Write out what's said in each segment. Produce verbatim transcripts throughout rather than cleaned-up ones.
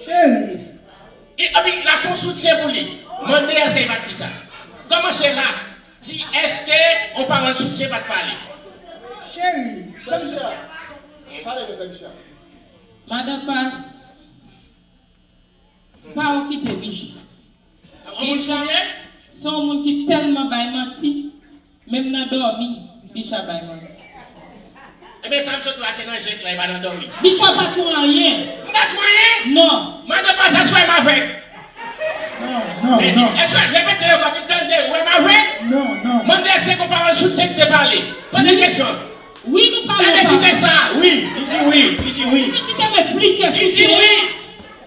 Cheri. E, epi, l ap fè yon soutyen pou li. Mande èske li pa t di sa. Kòmanse la. Di èske yon pawòl soutyen pa t pale. Cheri, sa m Sabicha. Pale non, Sabicha. Madan Pas, pa okipe Bicha. Yon moun Bicha, soutyen? Se yon moun ki tèlman bay manti. Menm nan dòmi, Bicha bay manti. Ebyen, sa m sot la, se nan jwèt la, e pa nan dòmi. Bicha pa tou anyen. M pa tou anyen? Non. Madan Pas, èske w wè m avèg? Non, non, non. Èske, repete yo kòm li tande, ou wè m avèg? Non, non. Mande èske gon pawòl soutyen ki te pale. Poze kesyon. Wi, nou pale ansanm. Ebyen, kite sa, wi. Li di wi, li di wi. Kite m esplike soutyen. Li di wi.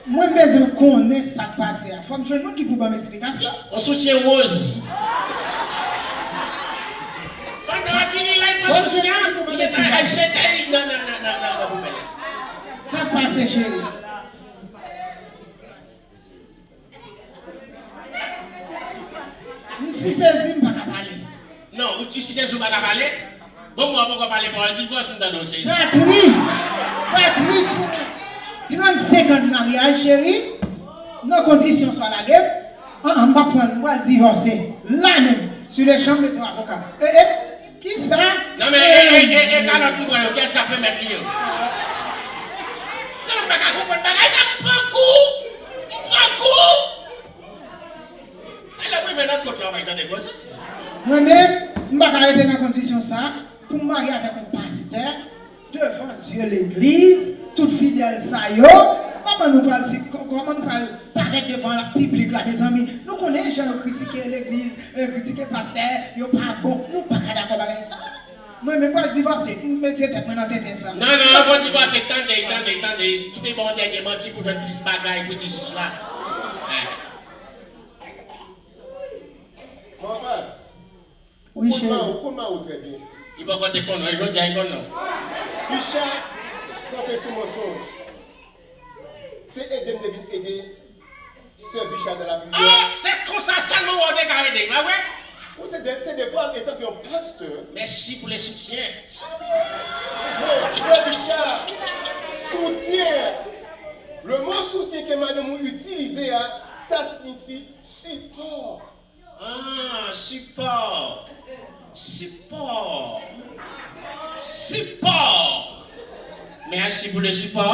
Mwen bezwen konnen sa k pase a. Fò m jwenn moun ki pou ban m esplikasyon. On soutyen woz. Pandan w ap vini la, li pran soutyen an, li gentan achte kay nan, nan, nan, nan, nan, nan poubèl la. Sa k pase, cheri? M si sezi, m pa ka pale. Non, ou si sezi, ou pa ka pale? Bon, mwen poko pale pawòl divòs, m tande w sezi. Sa tris! Sa tris pou mwen. Trannsenk an de maryaj, cheri. Nan kondisyon sa w lage m. An, an, m p ap pran l, m pral divòse. La menm, sur le champ, m mete yon avoka. E, e, kisa? Non, men, e, e, e, e, kalòt m pran yo, kiyès k ap remèt li yo? Non, m pa ka konprann bagay sa, m pran kou! M pran kou! E lè m rive nan kot la, w pa tande koze. Mwen menm, m pa ka rete nan kondisyon sa, pou m marye avèk yon pastè, devan zye legliz, tout fidèl sa yo, kòman nou pral si, kò-, kòman nou pral parèt devan la, piblik la, mezanmi? Nou konnen jan yo kritike legliz, yo kritike pastè, yo pa bon. Nou pa ka dakò bagay sa. Mwen menm pral divòse, m retire tèt mwen nan tenten sa. Non, non, fò divòse, tande, tande, tande. Kite ban yon dènye manti pou jwenn plis bagay pou di jij la. Manpas. Wi, cheri. Ou konn mari w trè byen. Li poko te konn, jodi a li konn non. Bicha kanpe sou mansonj. Se ede m te vin ede sè Bicha nan lapriyè. Ah, se konsa sèlman w te ka ede, pa vre? Wi, se de, se devwa m antanke yon pastè. Mèsi pou le soutyen. Sè, sè Bicha, soutyen. Le mo soutyen ke madanm ou itilize a, sa siyifi sipò. Ah, sipò. Sipò. Sipò. Mèsi pou le sipò.